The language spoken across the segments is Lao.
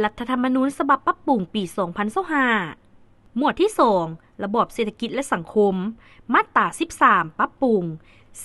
ລັດຖະທຳມະນູນສະບັບປັບປຸງປີສອງພັນຊາວຫ້າ. ໝວດທີສອງ ລະບອບເສດຖະກິດ ແລະ ສັງຄົມ. ມາດຕາສິບສາມ ປັບປຸງ.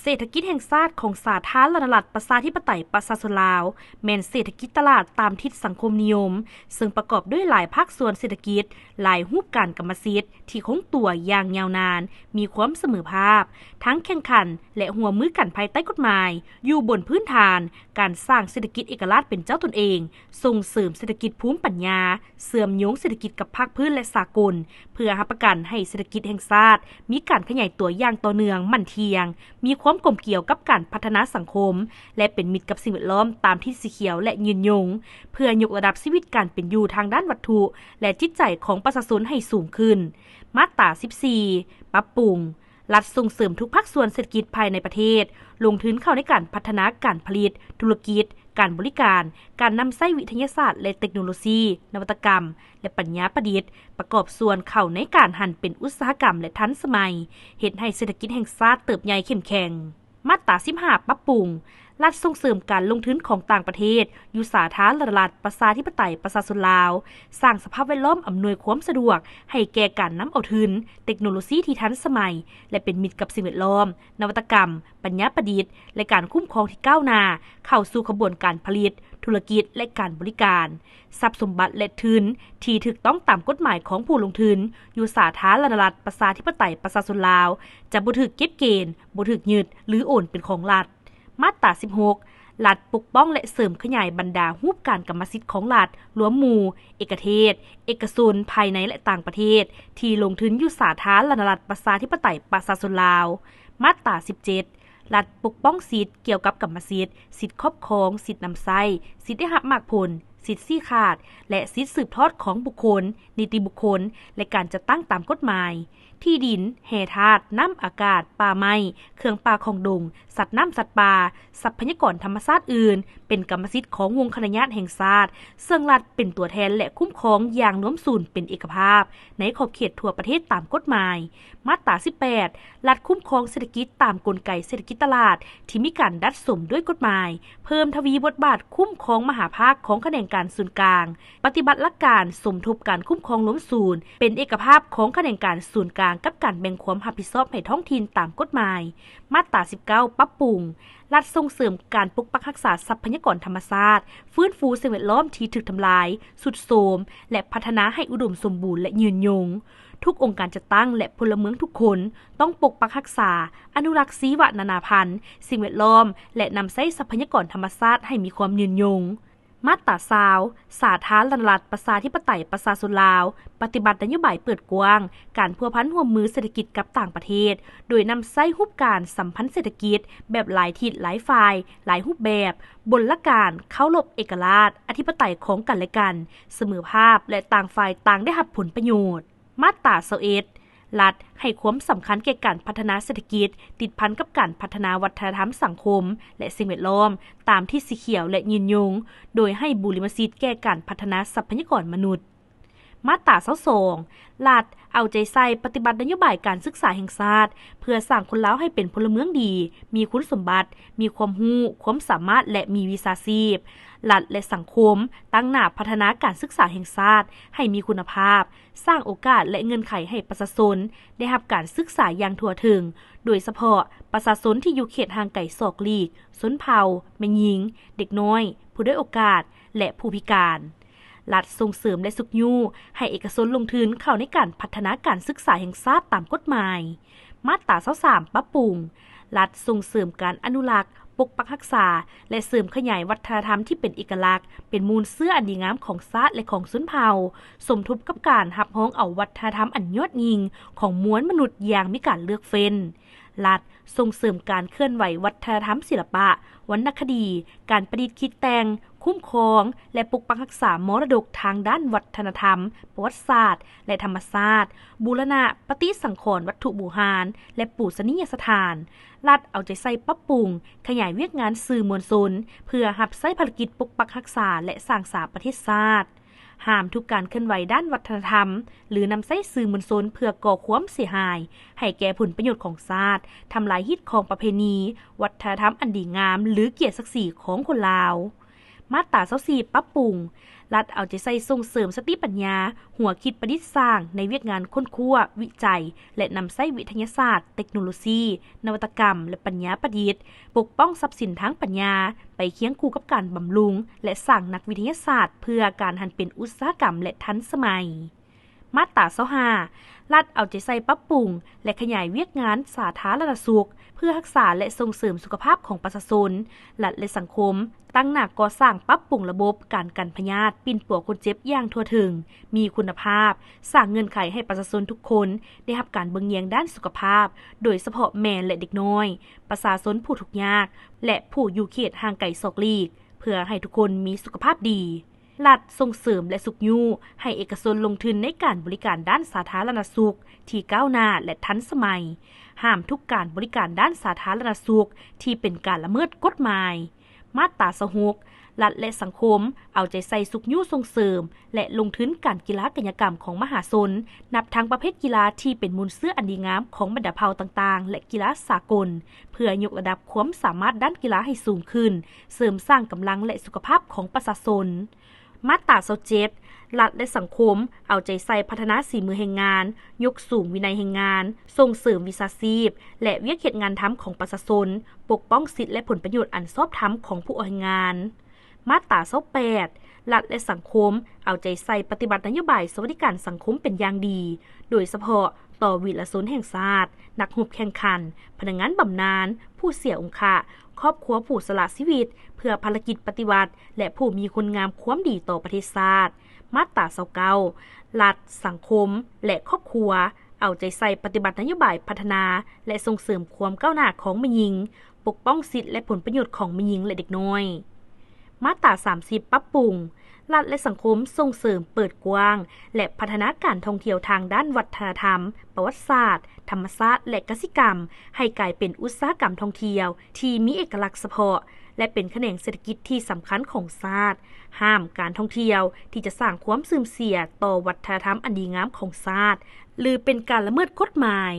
ເສດຖະກິດແຫ່ງຊາດຂອງສາທາລະນະລັດ ປະຊາທິປະໄຕ ປະຊາຊົນລາວ ແມ່ນເສດຖະກິດຕະຫຼາດຕາມທິດສັງຄົມນິຍົມ, ເຊິ່ງປະກອບດ້ວຍຫຼາຍພາກສ່ວນເສດຖະກິດ, ຫຼາຍຮູບການກຳມະສິດທີ່ຄົງຕົວຢ່າງຍາວນານ, ມີຄວາມສະເໝີພາບ, ທັງແຂ່ງຂັນ ແລະ ຮ່ວມມືກັນພາຍໃຕ້ກົດໝາຍ, ຢູ່ບົນພື້ນຖານການສ້າງເສດຖະກິດເອກະລາດເປັນເຈົ້າຕົນເອງ, ສົ່ງເສີມເສດຖະກິດພູມປັນຍາ, ເຊື່ອມໂຍງເສດຖະກິດກັບພາກພື້ນ ແລະ ສາກົນ, ເພື່ອຮັບປະກັນໃຫ້ເສດຖະກິດແຫ່ງຊາດມີການຂະຫຍາຍຕົວຢ່າງຕໍ່ເນື່ອງ, ໝັ້ນທ່ຽງ, ມີຄວາມກົມກຽວກັບການພັດທະນາສັງຄົມ ແລະ ເປັນມິດກັບສິ່ງແວດລ້ອມຕາມທິດສີຂຽວ ແລະ ຍືນຍົງ, ເພື່ອຍົກລະດັບຊີວິດການເປັນຢູ່ທາງດ້ານວັດຖຸ ແລະ ຈິດໃຈຂອງປະຊາຊົນໃຫ້ສູງຂຶ້ນ. ມາດຕາສິບສີ່ ປັບປຸງ. ລັດສົ່ງເສີມທຸກພາກສ່ວນເສດຖະກິດພາຍໃນປະເທດ ລົງທຶນເຂົ້າໃນການພັດທະນາການຜະລິດ, ທຸລະກິດ, ການບໍລິການ, ການນຳໃຊ້ວິທະຍາສາດ ແລະ ເຕັກໂນໂລຊີ, ນະວັດຕະກຳ ແລະ ປັນຍາປະດິດ, ປະກອບສ່ວນເຂົ້າໃນການຫັນເປັນອຸດສາຫະກຳ ແລະ ທັນສະໄໝ, ເຮັດໃຫ້ເສດຖະກິດແຫ່ງຊາດເຕີບໃຫຍ່ເຂັ້ມແຂງ. ມາດຕາສິບຫ້າ ປັບປຸງ. ລັດສົ່ງເສີມການລົງທຶນຂອງຕ່າງປະເທດຢູ່ສາທາລະນະລັດ ປະຊາທິປະໄຕ ປະຊາຊົນລາວ, ສ້າງສະພາບແວດລ້ອມອຳນວຍຄວາມສະດວກໃຫ້ແກ່ການນຳເອົາທຶນ, ເຕັກໂນໂລຊີທີ່ທັນສະໄໝ ແລະ ເປັນມິດກັບສິ່ງແວດລ້ອມ, ນະວັດຕະກຳ, ປັນຍາປະດິດ ແລະ ການຄຸ້ມຄອງທີ່ກ້າວໜ້າ ເຂົ້າສູ່ຂະບວນການຜະລິດ, ທຸລະກິດ ແລະ ການບໍລິການ. ຊັບສົມບັດ ແລະ ທຶນທີ່ຖືກຕ້ອງຕາມກົດໝາຍຂອງຜູ້ລົງທຶນຢູ່ສາທາລະນະລັດ ປະຊາທິປະໄຕ ປະຊາຊົນລາວ ຈະບໍ່ຖືກເກັບເກນ, ບໍ່ຖືກຍຶດ ຫຼື ໂອນເປັນຂອງລັດ. ມາດຕາສິບຫົກ. ລັດປົກປ້ອງ ແລະ ເສີມຂະຫຍາຍບັນດາຮູບການກຳມະສິດຂອງລັດ, ລວມໝູ່ເອກະເທດ, ເອກະຊົນ ພາຍໃນ ແລະ ຕ່າງປະເທດ ທີ່ລົງທຶນຢູ່ສາທາລະນະລັດ ປະຊາທິປະໄຕ ປະຊາຊົນລາວ. ມາດຕາສິບເຈັດ. ລັດປົກປ້ອງສິດກ່ຽວກັບກຳມະສິດ, ສິດຄອບຄອງ, ສິດນຳໃຊ້, ສິດໄດ້ຮັບໝາກຜົນ, ສິດຊີ້ຂາດ ແລະ ສິດສືບທອດຂອງບຸກຄົນ, ນິຕິບຸກຄົນ ແລະ ການຈັດຕັ້ງຕາມກົດໝາຍ. ທີ່ດິນ, ແຮ່ທາດ, ນ້ຳ, ອາກາດ, ປ່າໄມ້, ເຄື່ອງປ່າຂອງດົງ, ສັດນ້ຳ, ສັດປ່າ, ຊັບພະຍາກອນທຳມະຊາດອື່ນ ເປັນກຳມະສິດຂອງວົງຄະນະຍາດແຫ່ງຊາດ, ເຊິ່ງລັດເປັນຕົວແທນ ແລະ ຄຸ້ມຄອງຢ່າງລວມສູນເປັນເອກະພາບ ໃນຂອບເຂດທົ່ວປະເທດຕາມກົດໝາຍ. ມາດຕາສິບແປດ. ລັດຄຸ້ມຄອງເສດຖະກິດຕາມກົນໄກເສດຖະກິດຕະຫຼາດທີ່ມີການດັດສົມດ້ວຍກົດໝາຍ, ເພີ່ມທະວີບົດບາດຄຸ້ມຄອງມະຫາພາກຂອງຂະແໜງການສູນກາງ, ປະຕິບັດຫຼັກການສົມທົບການຄຸ້ມຄອງລວມສູນ ເປັນເອກະພາບຂອງຂະແໜງການສູນກາງກັບການແບ່ງຄວາມຮັບຜິດຊອບໃຫ້ທ້ອງຖິ່ນຕາມກົດໝາຍ. ມາດຕາສິບເກົ້າ. ປັບປຸງ. ລັດສົ່ງເສີມການປົກປັກຮັກສາຊັບພະຍາກອນທຳມະຊາດ, ຟື້ນຟູສິ່ງແວດລ້ອມທີ່ຖືກທຳລາຍ, ຊຸດໂຊມ ແລະ ພັດທະນາໃຫ້ອຸດົມສົມບູນ ແລະ ຍືນຍົງ. ທຸກອົງການຈັດຕັ້ງ ແລະ ພົນລະເມືອງທຸກຄົນ ຕ້ອງປົກປັກຮັກສາ, ອະນຸລັກຊີວະນານາພັນ, ສິ່ງແວດລ້ອມ ແລະ ນຳໃຊ້ຊັບພະຍາກອນທຳມະຊາດໃຫ້ມີຄວາມຍືນຍົງ. ມາດຕາຊາວ. ສາທາລະນະລັດ ປະຊາທິປະໄຕ ປະຊາຊົນລາວ ປະຕິບັດນະໂຍບາຍເປີດກວ້າງການພົວພັນຮ່ວມມືເສດຖະກິດກັບຕ່າງປະເທດ, ໂດຍນຳໃຊ້ຮູບການສຳພັນເສດຖະກິດແບບຫຼາຍທິດຫຼາຍຝ່າຍ, ຫຼາຍຮູບແບບ, ບົນຫຼັກການເຄົາລົບເອກະລາດ, ອະທິປະໄຕຂອງກັນແລະກັນ, ສະເໝີພາບ ແລະ ຕ່າງຝ່າຍຕ່າງໄດ້ຮັບຜົນປະໂຫຍດ. ມາດຕາຊາວເອັດ. ລັດໃຫ້ຄວາມສຳຄັນແກ່ການພັດທະນາເສດຖະກິດ ຕິດພັນກັບການພັດທະນາວັດທະນະທຳ, ສັງຄົມ ແລະ ສິ່ງແວດລ້ອມ ຕາມທິດສີຂຽວ ແລະ ຍືນຍົງ, ໂດຍໃຫ້ບູລິມະສິດແກ່ການພັດທະນາຊັບພະຍາກອນມະນຸດ. ມາດຕາຊາວສອງ. ລັດເອົາໃຈໃສ່ປະຕິບັດນະໂຍບາຍການສຶກສາແຫ່ງຊາດ ເພື່ອສ້າງຄົນລາວໃຫ້ເປັນພົນລະເມືອງດີ, ມີຄຸນສົມບັດ, ມີຄວາມຮູ້, ຄວາມສາມາດ ແລະ ມີວິຊາຊີບ. ລັດ ແລະ ສັງຄົມຕັ້ງໜ້າພັດທະນາການສຶກສາແຫ່ງຊາດໃຫ້ມີຄຸນນະພາບ, ສ້າງໂອກາດ ແລະ ເງື່ອນໄຂໃຫ້ປະຊາຊົນໄດ້ຮັບການສຶກສາຢ່າງທົ່ວເຖິງ, ໂດຍສະເພາະປະຊາຊົນທີ່ຢູ່ເຂດຫ່າງໄກສອກຫຼີກ, ຊົນເຜົ່າ, ແມ່ຍິງ, ເດັກນ້ອຍ, ຜູ້ດ້ອຍໂອກາດ ແລະ ຜູ້ພິການ. ລັດສົ່ງເສີມ ແລະ ຊຸກຍູ້ໃຫ້ເອກະຊົນລົງທຶນເຂົ້າໃນການພັດທະນາການສຶກສາແຫ່ງຊາດຕາມກົດໝາຍ. ມາດຕາຊາວສາມ. ປັບປຸງ. ລັດສົ່ງເສີມການອະນຸລັກ, ປົກປັກຮັກສາ ແລະ ເສີມຂະຫຍາຍວັດທະນະທຳທີ່ເປັນເອກະລັກ, ເປັນມູນເຊື້ອອັນດີງາມຂອງຊາດ ແລະ ຂອງຊົນເຜົ່າ, ສົມທົບກັບການຮັບຮອງເອົາວັດທະນະທຳອັນຍອດຍິ່ງຂອງມວນມະນຸດຢ່າງມີການເລືອກເຟັ້ນ. ລັດສົ່ງເສີມການເຄື່ອນໄຫວວັດທະນະທຳ, ສິລະປະ, ວັນນະຄະດີ, ການປະດິດຄິດແຕ່ງ, ຄຸ້ມຄອງ ແລະ ປົກປັກຮັກສາມໍລະດົກທາງດ້ານວັດທະນະທຳ, ປະຫວັດສາດ ແລະ ທຳມະຊາດ, ບູລະນະປະຕິສັງຂອນວັດຖຸບູຮານ ແລະ ປູຊະນີຍະສະຖານ. ລັດເອົາໃຈໃສ່ປັບປຸງ, ຂະຫຍາຍວຽກງານສື່ມວນຊົນ ເພື່ອຮັບໃຊ້ພາລະກິດປົກປັກຮັກສາ ແລະ ສ້າງສາປະເທດຊາດ. ຫ້າມທຸກການເຄື່ອນໄຫວດ້ານວັດທະນະທຳ ຫຼື ນຳໃຊ້ສື່ມວນຊົນເພື່ອກໍ່ຄວາມເສຍຫາຍໃຫ້ແກ່ຜົນປະໂຫຍດຂອງຊາດ, ທຳລາຍຮີດຄອງປະເພນີ, ວັດທະນະທຳອັນດີງາມ ຫຼື ກຽດສັກສີຂອງຄົນລາວ. ມາດຕາຊາວສີ່. ປັບປຸງ. ລັດເອົາໃຈໃສ່ສົ່ງເສີມສະຕິປັນຍາ, ຫົວຄິດປະດິດສ້າງໃນວຽກງານຄົ້ນຄວ້າ, ວິໄຈ ແລະ ນຳໃຊ້ວິທະຍາສາດ, ເຕັກໂນໂລຊີ, ນະວັດຕະກຳ ແລະ ປັນຍາປະດິດ, ປົກປ້ອງຊັບສິນທາງປັນຍາ, ໄປຄຽງຄູ່ກັບການບຳລຸງ ແລະ ສ້າງນັກວິທະຍາສາດເພື່ອການຫັນເປັນອຸດສາຫະກຳ ແລະ ທັນສະໄໝ. ມາດຕາຊາວຫ້າ ລັດເອົາໃຈໃສ່ປັບປຸງ ແລະ ຂະຫຍາຍວຽກງານສາທາລະນະສຸກ ເພື່ອຮັກສາ ແລະ ສົ່ງເສີມສຸຂະພາບຂອງປະຊາຊົນ. ລັດ ແລະ ສັງຄົມ ຕັ້ງໜ້າກໍ່ສ້າງປັບປຸງລະບົບການກັນພະຍາດ, ປິ່ນປົວຄົນເຈັບຢ່າງທົ່ວເຖິງ, ມີຄຸນນະພາບ, ສ້າງເງື່ອນໄຂໃຫ້ປະຊາຊົນທຸກຄົນໄດ້ຮັບການເບິ່ງແຍງດ້ານສຸຂະພາບ, ໂດຍສະເພາະແມ່ ແລະ ເດັກນ້ອຍ, ປະຊາຊົນຜູ້ທຸກຍາກ ແລະ ຜູ້ຢູ່ເຂດຫ່າງໄກສອກຫຼີກ, ເພື່ອໃຫ້ທຸກຄົນມີສຸຂະພາບດີ. ລັດສົ່ງເສີມ ແລະ ຊຸກຍູ້ໃຫ້ເອກະຊົນລົງທຶນໃນການບໍລິການດ້ານສາທາລະນະສຸກທີ່ກ້າວໜ້າ ແລະ ທັນສະໄໝ, ຫ້າມທຸກການບໍລິການດ້ານສາທາລະນະສຸກທີ່ເປັນການລະເມີດກົດໝາຍ. ມາດຕາຊາວຫົກ ລັດ ແລະ ສັງຄົມເອົາໃຈໃສ່ຊຸກຍູ້ສົ່ງເສີມ ແລະ ລົງທຶນການກິລາກາຍະກຳຂອງມະຫາຊົນ, ນັບທັງປະເພດກິລາທີ່ເປັນມູນເຊື້ອອັນດີງາມຂອງບັນດາເຜົ່າຕ່າງໆ ແລະ ກິລາສາກົນ, ເພື່ອຍົກລະດັບຄວາມສາມາດດ້ານກິລາໃຫ້ສູງຂຶ້ນ, ເສີມສ້າງກຳລັງ ແລະ ສຸຂະພາບຂອງປະຊາຊົນ. ມາດຕາຊາວເຈັດ ລັດ ແລະ ສັງຄົມເອົາໃຈໃສ່ພັດທະນາສີມືແຮງງານ, ຍົກສູງວິໄນແຮງງານ, ສົ່ງເສີມວິຊາຊີບ ແລະ ວຽກເຮັດງານທຳຂອງປະຊາຊົນ, ປົກປ້ອງສິດ ແລະ ຜົນປະໂຫຍດອັນຊອບທຳຂອງຜູ້ອອກແຮງງານ. ມາດຕາຊາວແປດ ລັດ ແລະ ສັງຄົມເອົາໃຈໃສ່ປະຕິບັດນະໂຍບາຍສະຫວັດດີການສັງຄົມເປັນຢ່າງດີ, ໂດຍສະເພາະຕໍ່ວິລະຊົນແຫ່ງຊາດ, ນັກຮົບແຂ່ງຂັນ, ພະນັກງານບຳນານ, ຜູ້ເສຍອົງຄະ, ຄອບຄົວຜູ້ສະຫຼະຊີວິດເພື່ອພາລະກິດປະຕິວັດ ແລະ ຜູ້ມີຄຸນງາມຄວາມດີຕໍ່ປະເທດຊາດ. ມາດຕາຊາວເກົ້າ ລັດ, ສັງຄົມ ແລະ ຄອບຄົວ ເອົາໃຈໃສ່ປະຕິບັດນະໂຍບາຍພັດທະນາ ແລະ ສົ່ງເສີມຄວາມກ້າວໜ້າຂອງແມ່ຍິງ, ປົກປ້ອງສິດ ແລະ ຜົນປະໂຫຍດຂອງແມ່ຍິງ ແລະ ເດັກນ້ອຍ. ມາດຕາສາມສິບ ປັບປຸງ ລັດ ແລະ ສັງຄົມສົ່ງເສີມເປີດກວ້າງ ແລະ ພັດທະນາການທ່ອງທ່ຽວທາງດ້ານວັດທະນະທຳ, ປະຫວັດສາດ, ທຳມະຊາດ ແລະ ກະສິກຳ ໃຫ້ກາຍເປັນອຸດສາຫະກຳທ່ອງທ່ຽວທີ່ມີເອກະລັກສະເພາະ ແລະ ເປັນຂະແໜງເສດຖະກິດທີ່ສຳຄັນຂອງຊາດ, ຫ້າມການທ່ອງທ່ຽວທີ່ຈະສ້າງຄວາມເສື່ອມເສຍຕໍ່ວັດທະນະທຳອັນດີງາມຂອງຊາດ ຫຼື ເປັນການລະເມີດກົດໝາຍ.